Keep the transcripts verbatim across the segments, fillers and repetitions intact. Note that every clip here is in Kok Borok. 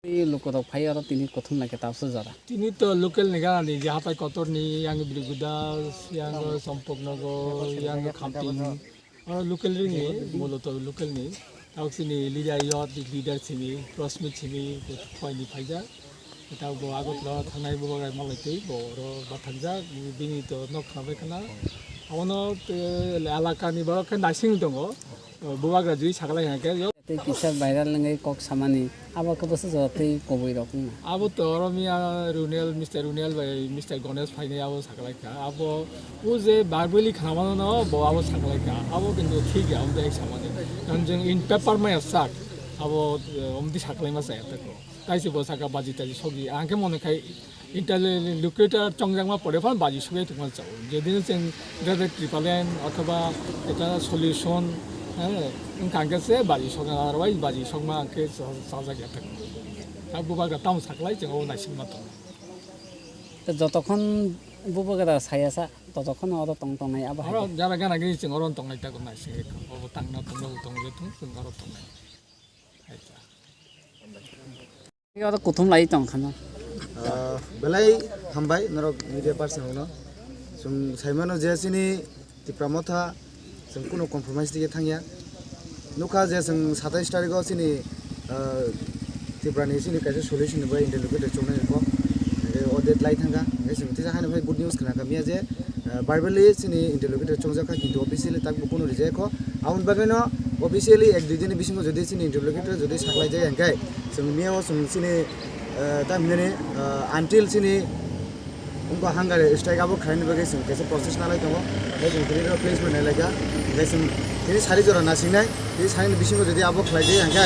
Tei lukurok phai oro tini kuthum lai khe tabuksa jora. Tini to local ni gana ni je hatai kotor ni yang Brigu Das, yang Champaknagar, yang Khamping. Oro local ring ni, molo to local ni. Tabuk sini leader, youth leader sini, Rosmit sini, phai ni phaijak. Tabuk bo Agartala thangnai bo bagai malai tei bo oro bathangjak, bini to nok khabai khana. Abono te elaka ni borok khe naising tongo. Bubagra jui saklai hwnkhe, yo. Tei kisa viral wngwi kok samani, abo khe bwswk jora tei kubui rok wngna. Abo to oro miya Runel, Mister Runel bai Mister Ganesh phainai abo saklaikha. Abo o je verbally khnamano no bo abo saklaikha. Abo kintu thik ya, abo ek samani. Kan jeng in paper maya sak. Abo, eh, omdi saklaima saya tako. Taisi bo saka baji taji sogi. Angke mone khai interlocutor chongjakma pore phan baji sogwi tongma chao. Jedin cheng direct repellent othoba eta solution, eh, wngkha hwnkhe se baji sokna, otherwise baji sokma hwnkhe cha-, chajak ya thang. Ta bubagra tamo saklai cheng o naisingma tong. Te jotokhon bubagra saya sa, totokhon oro tong tongnai abo hai. Oro jara gana gini cheng oro tongnai ta ko naising ko obo tangna tongna tong je thung cheng oro tongnai. Hai ta. Oro kuthum lai tong khana. Ah, belai hambai norok media person rokno. Chwng saimano je chini Tipra Motha chwng kuno compromise dige thangya. Nukha je chwng satais tarikh o chini, ah, Tripura ni chini kaisa solution ni bai interlocutor chongnai kok. Hingke o date lai thangkha. Hingke chwng teisa haino phai good news khna kha miya je, ah, verbally chini interlocutor chongjak kha kintu officially tak bo kuno rijak kho. Aboni bagwi no officially ek dui din ni bisingo jodi chini interlocutor jodi saklai jai hingke chwng miya o chwng chini, ah, tam hinani, ah, until chini wngkha hunger strike abo khlaini bagwi chwng kaisa process nalai tongo. Hingke chwng tini rok place bo nailaikha. Hingke chwng tini sari jora nasingnai. Tini sari ni bisingo jodi abo khlai jai hingke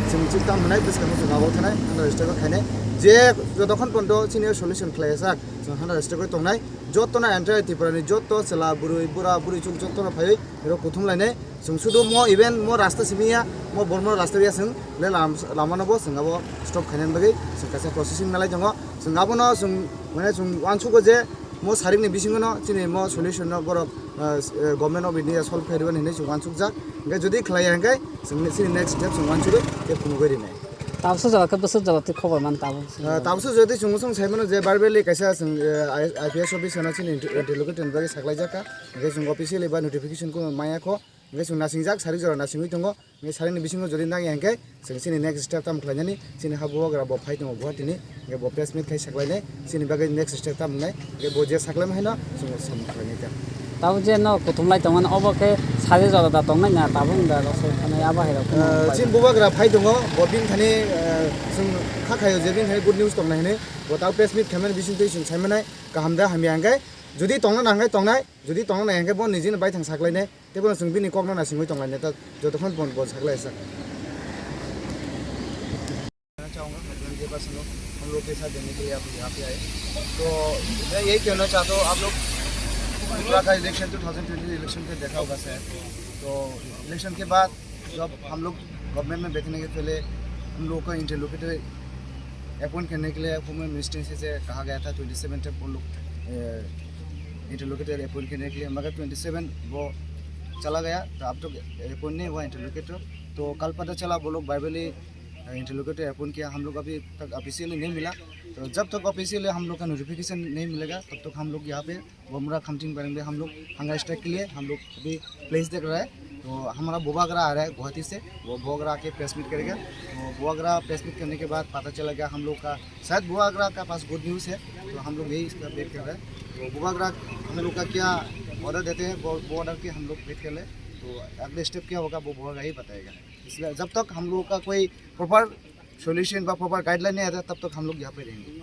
chwng chwng tam hinai bwskango chwng abo thanai hunger strike o khainai. Je jotokhon pondo chini solution khlai sak chwng hunger strike o tongnai. Jotono entire Tripura ni joto chwla bwrwi bura bwrwi chwng jotono phaiwi rok kuthum lainai. Chwng sudu mo even mo rasta simi ya, mo bormo rasta ya chwng le lam-, lama no bo chwng abo stop khainani bagwi chwng kaisa processing nalai tongo. Chwng abono chwng mane chwng uansugo je mo sarik ni bisingo no chini mo solution no borok, ah, eh, Government of India solve khai rwani hinwi chwng uansukjak. Hingke jodi khlai ya hingke chwng chini next step chwng uansugwi tei phunugwi rinai. Tabuksa jora khe bwswk jora tei khobor man tabuk. Ah, tabuksa jodi chwng chwng sai mano je verbally kaisa chwng, eh, I-, I P S officer no chini inter-, interlocutor ni bagwi saklai jak kha. Hingke chwng officially ba notification ko maya kho. Hingke chwng nasingjak, sari jora nasingwi tongo. Hingke sari ni bisingo jodi nang ya hingke, chwng chini next step tamo khlainani, chini ha bubagra bo phai tongo Guwahati ni, hingke bo press meet khai saklainai, chini bagwi next step tamo wngnai, hingke bo je saklaima haino chwng samung khlainai ta. Tabuk je no kuthum lai tongmani, obo khe sari jora da tongnai na, tabuk da rosai thanai, abo hai rok. Ah, chini bubagra phai tongo, bo bini thani, ah, chwng kha khaio je bini thani good news tongnai hinwi, bo tabuk press meet khaimani bisingtwi chwng saimanai, kaham da hamya hingke, jodi tongna nang hingke tongnai, jodi tongna nang hingke bo nijini baithang saklainai. Tei bono chwng bini kokno naisingwi tonglainai ta jotokhon bon bon saklaijak. चाहूँगा, हेडलाइन के पास हम लोग, हम लोग के साथ देने के लिए आप यहाँ पे आए। तो मैं यही कहना चाहता हूँ, आप लोग त्रिपुरा का election, two thousand twenty election पे देखा होगा शायद। तो इलेक्शन के बाद जब हम लोग गवर्नमेंट में बैठने के पहले हम लोग का इंटरलोकेटर अपॉइंट करने के लिए होम मिनिस्टर से कहा गया था, ट्वेंटी सेवन तक वो लोग, ए, इंटरलोकेटर अपॉइंट करने के लिए, मगर ट्वेंटी सेवन वो चला गया, तो अब तक अपॉइंट नहीं हुआ इंटरलोकेटर। तो कल पता चला वो लोग वर्बली इंटरलोकेटर अपॉइंट किया, हम लोग अभी तक ऑफिशियली नहीं मिला। तो जब तक ऑफिशियली हम लोग का नोटिफिकेशन नहीं मिलेगा, तब तक हम लोग यहाँ पे बोमरा खमटिंग बरेंगे, हम लोग हंगर स्ट्राइक के लिए हम लोग अभी प्लेस देख रहा है। तो हमारा बुबागरा आ रहा है गुवाहाटी से, वो बुबागरा आके प्रेस मीट करेगा। तो बुबागरा प्रेस मीट करने के बाद पता चलेगा हम लोग का, शायद बुबागरा का पास गुड न्यूज़ है, तो हम लोग यही इसका वेट कर रहे हैं। तो बुबागरा हम लोग का क्या ऑर्डर देते हैं, वो, वो ऑर्डर के हम लोग वेट कर ले। तो अगले स्टेप क्या होगा, वो बुबागरा ही बताएगा। इसलिए जब तक हम लोगों का कोई प्रॉपर सॉल्यूशन व प्रॉपर गाइडलाइन नहीं आता, तब तक हम लोग यहाँ पे रहेंगे।